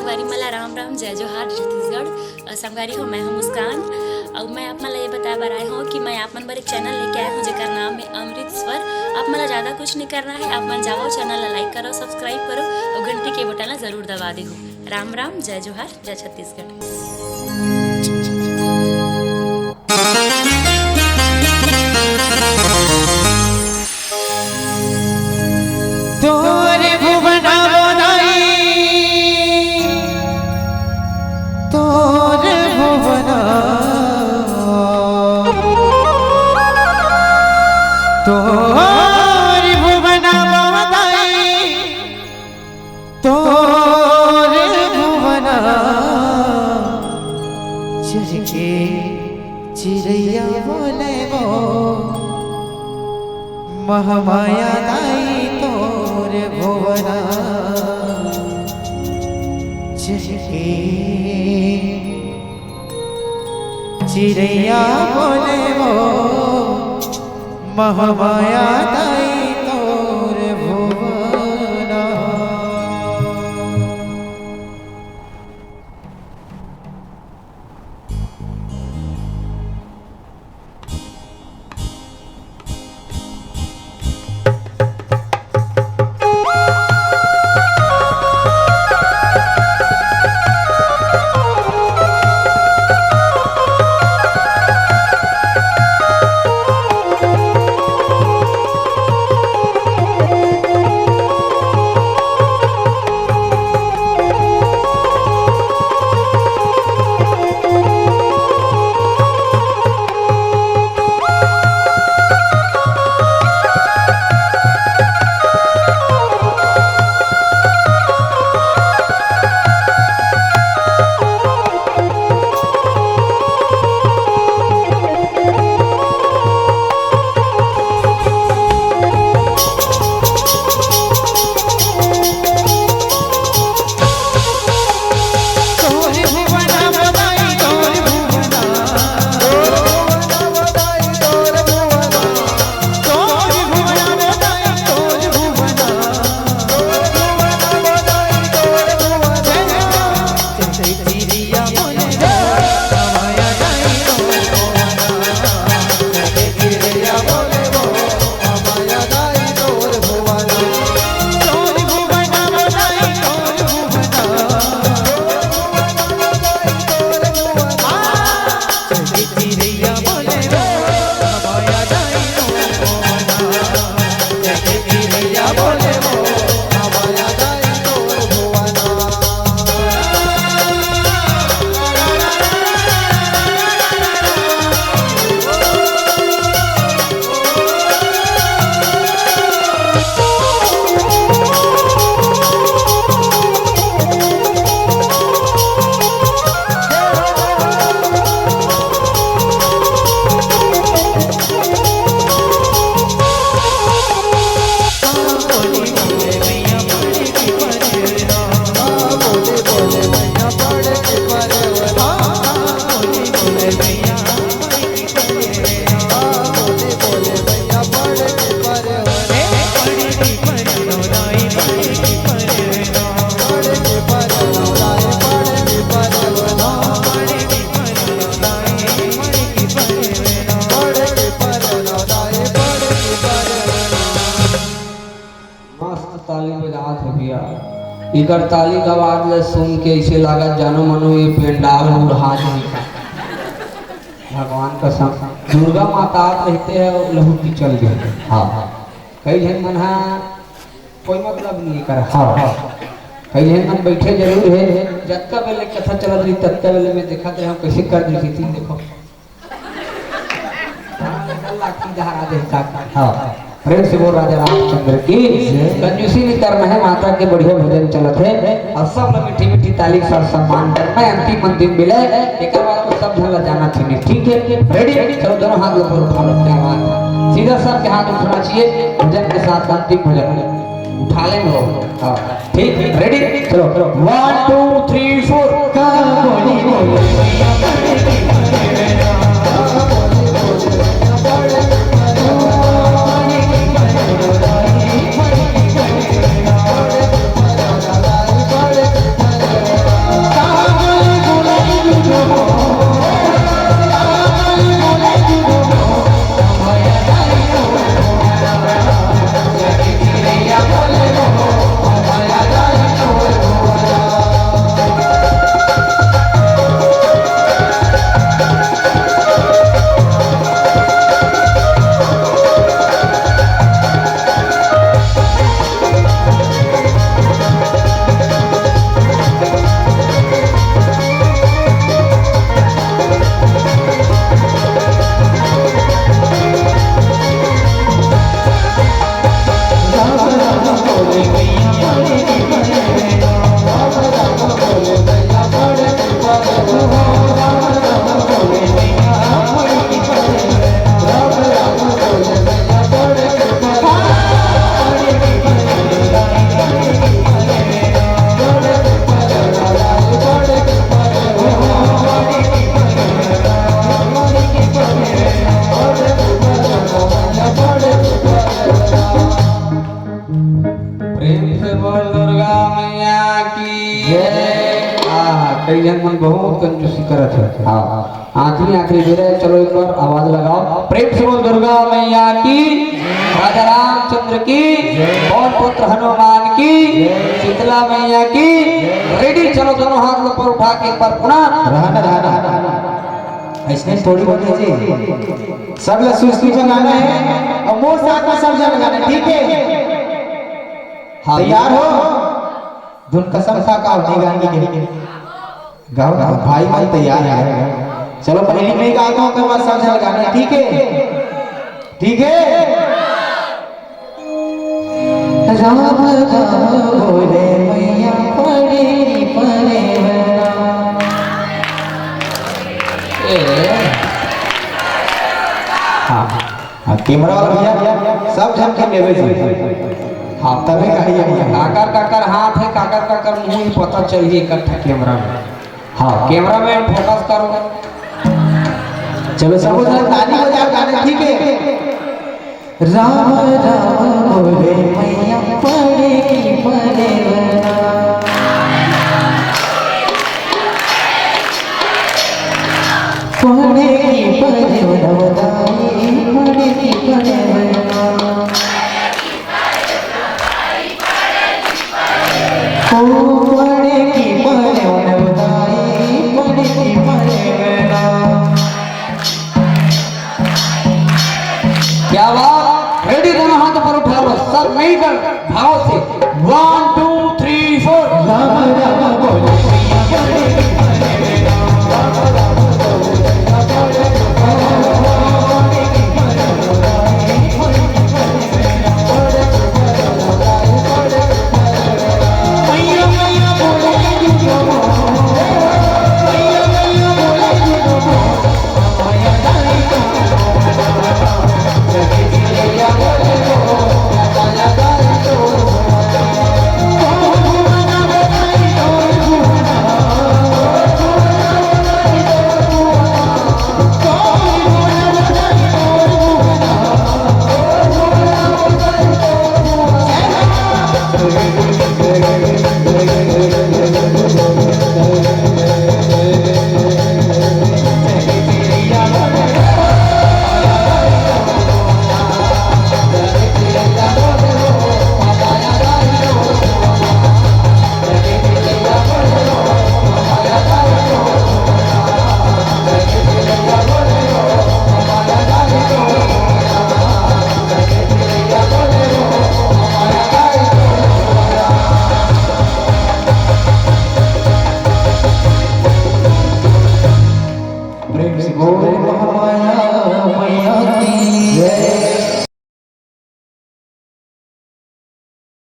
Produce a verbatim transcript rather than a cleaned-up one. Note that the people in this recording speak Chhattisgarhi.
परिमला राम राम, जय जोहार, छत्तीसगढ़। अ, संगवारी हो, मैं हूं मुस्कान। अउ मैं आप मन ला ये बताए बर आए हूं कि मैं आप मन बर एक चैनल लेके आए हूं, जेकर नाम है अमृत स्वर। आप मन ला ज्यादा कुछ नहीं करना है, आप मन जाओ, चैनल ला लाइक करो, सब्सक्राइब करो अउ घंटी के बटन ला जरूर दबा देहू। राम राम, जय जोहार, जय छत्तीसगढ़। तोर भुवना बोलाई, तोर भुवना, तोर भुवना बोलाई, तोर भुवना। चढ़ के चिरैया बोले वो, महामाया दाई तोर भुवना। चढ़ के चिरैया बोले वो, महामाया दाई तोर भुवना। मस्त ताली बजात हे भैया। इकर ताली के आवाज ले सुन के ऐसे लागत जानो मनो ये पंडाल उड़हा जाही का। भगवान कसम, दुर्गा माता आप रहते हैं, लहू की चल गई। हाँ, कई झन मन हा कोई मतलब नहीं कर। हाँ, हाँ, कई झन मन बैठे जरूर है, जतका बेले कथा चलत रही ततका बेले में देखत रहे हम कैसे कर दी थी, देखो। लाठी दहरा दे का। हाँ। प्रेम से बोल राजा रामचंद्र की। कंजूसी नहीं करना है, माता के बढ़िया भजन चलत है और सब लोग मीठी मीठी ताली के साथ सम्मान करना है। अंतिम अंतिम मिले, एक बार तो सब झन ला जाना चाहिए, ठीक है? रेडी? चलो दोनों हाथ ऊपर उठा लो, क्या बात है। सीधा सबके हाथ उठना चाहिए, भजन के साथ अंतिम भजन उठा लेंगे। हाँ। ठीक, रेडी? चलो, चलो। One, two, three, four। ये, आहा, कई झन मन बहुत कंजूसी करत हे। हाँ, आखिरी, आखिरी बेरा हे, चलो एक बार आवाज लगाओ, प्रेम से बोल दुर्गा मैया की, राजा रामचंद्र की, पवन पुत्र हनुमान की, शीतला मैया की। रेडी, चलो दोनों हाथ ऊपर उठा के एक बार पुनः। रहना, रहना, रहना। ऐसने थोड़ी बोले जी, सब लोग सुस्ती में गाना हे अउ मोर साथ में सब जन गाना हे, ठीक हे? हाँ। तैयार हो? धुन कसम खा का नहीं गाने के। गाओ ना, भाई मन तैयार हे। चलो, पहली मैं गाता हूँ, ओकर बाद सब जन गाना हे, ठीक हे? ठीक हे? राम राम बोले मैया पड़े पड़े। ए। हाँ, हाँ, कैमरा वाला भैया, सब झन के लेवे जी। हाँ, तभी कहिए भैया। काकर काकर हाथ हे, काकर काकर मुंह, ये पता चलही एक ठा कैमरा में। हाँ, कैमरा में फोकस करो। चलो, सब झन ताली बजाओ, गाना, ठीक हे? राम राम बोले मैया पड़े की पड़े बना। पड़े की पड़े बना, पड़े की पड़े बना। ओ पड़े की पड़े बना, पड़े की पड़े बना। क्या बात, रेडी, दोनों हाथ ऊपर उठा लो, सब मिलकर भाव से, वन टू थ्री फोर। प्रेम से बोल महामाया मैया की जय।